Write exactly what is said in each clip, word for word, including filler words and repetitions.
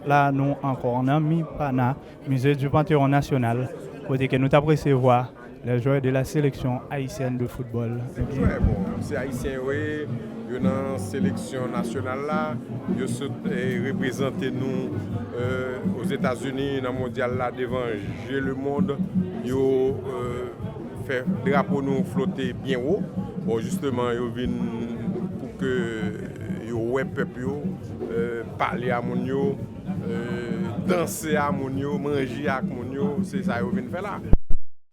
La, nou ankò nan MIPANA, Musée du Panthéon National, kote ke nou t ap resevwa les joueurs de la sélection haïtienne de football. Jwè, bon, se Ayisyen yo ye, yo nan seleksyon nasyonal la, yo sot, eh, reprezante nou, eh, Ozetazini nan mondyal la devan je lemonn, yo, eh, fè drapo nou flote byen wo. Bon, jisteman, yo vin pou ke yo wè pèp yo, eh, pale a moun yo, eh, danse a moun yo, manje ak moun yo, se sa yo vin fè la.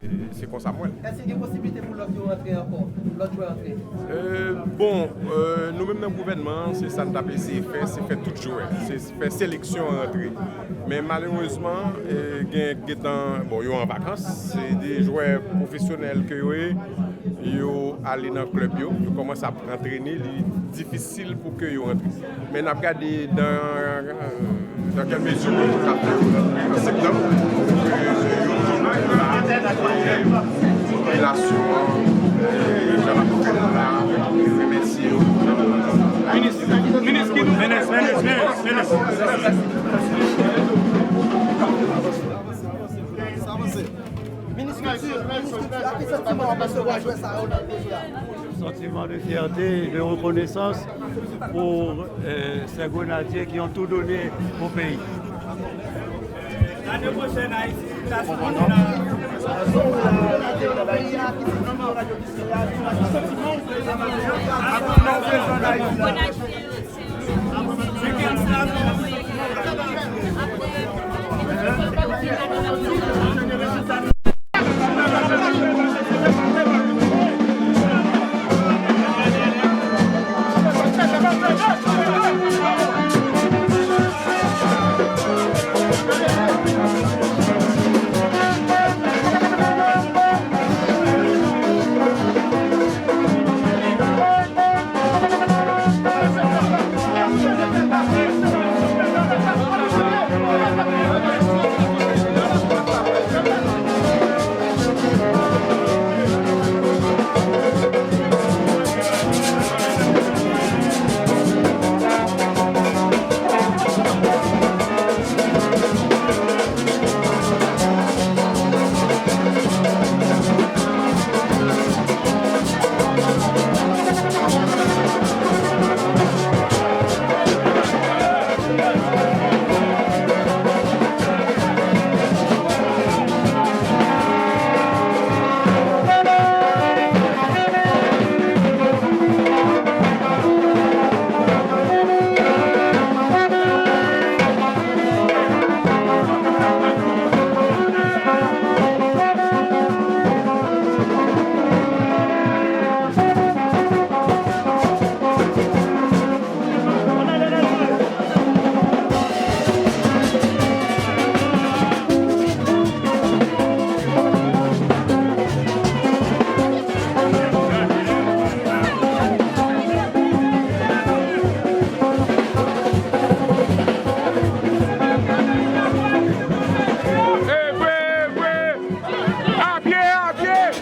E se konsa m wè l. Èske gen posiblite pou lòt yo antre ankò? Lòt jwè antre? Euh, bon, euh, nou menm nan gouvènman an, se sa n t ap eseye fè, se fè tout jwè, se fè seleksyon an rantre. Men malerezman, euh, gen, gentan, bon, yo an vakans, se de jwè pwofesyonèl ke yo ye, yo ale nan klèb yo, yo kòmanse ap antrene, li difisil pou ke yo rantre. Men n ap gade dans, dans quelle mesure nou ka fè an septanm, pou ke yo tounen la, popilasyon an, jan n ap fè la, remèsye yo. Minis, minis, minis, minis, minis. Minis Kilti, minis Kilti, a ki santiman w ap resevwa jwè sa yo nan peyi a? Sentiment de fierté et de reconnaissance pour, euh, ces grenadiers qui ont tout donné au pays. L'année prochaine, Haïti, la semaine. Apye, apye!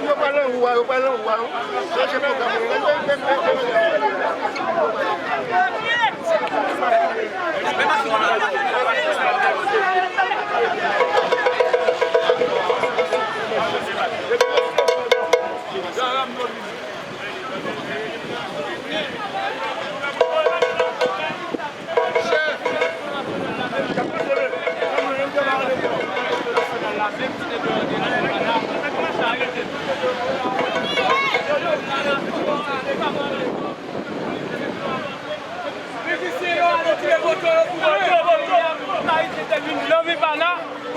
Yo pral nan ou a, yo pral nan ou a, non. Chanje pwogram.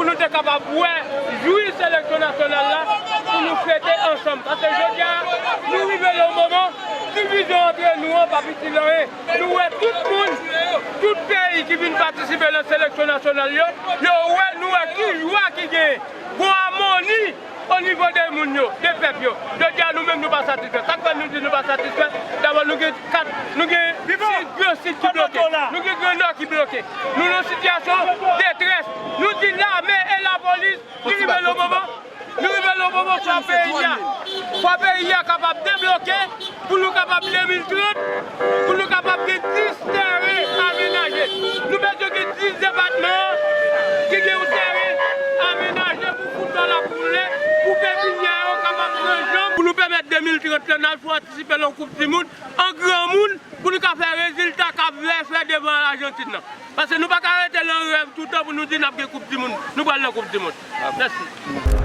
Pou nou te kapab wè jwi seleksyon nasyonal la, pou nou fete ansanm. Paske jodi a, nou rive nan yon moman, divizyon antre nou an pa itil anyen. Nou wè tout moun, tout peyi ki vin patisipe nan seleksyon nasyonal yo, yo wè, nou wè ki jwa ki genyen. Gon amoni o nivo de moun yo, de pèp yo. Jodi a, nou menm, nou pa satisfè. Sa k fè nou di nou pa satisfè? Dabò, nou gen kat, nou gen sis gran sid ki bloke. Nou gen Gran Nò ki bloke. Nou nan sitiyasyon detrès. Nou di lame e lapolis, nou rive nan moman, nou rive nan moman fwa peyi a, fwa peyi a kapab debloke, pou nou kapab de mil trant, pou nou kapab gen dis tèren amenaje. Nou bezwen gen dis depatman ki gen yon tèren amenaje pou foutbòl ap woule, pou pepinyè yo kapab pran janm, pou nou pèmèt de mil trant lan n al patisipe nan Koup di Mond an granmoun, pou nou ka fè rezilta k ap vle fè devan Lajantin nan. Paske nou pa ka rete nan rèv toutan pou nou di n ap gen Koup di Mond. Nou pral nan Koup di Mond. Mèsi.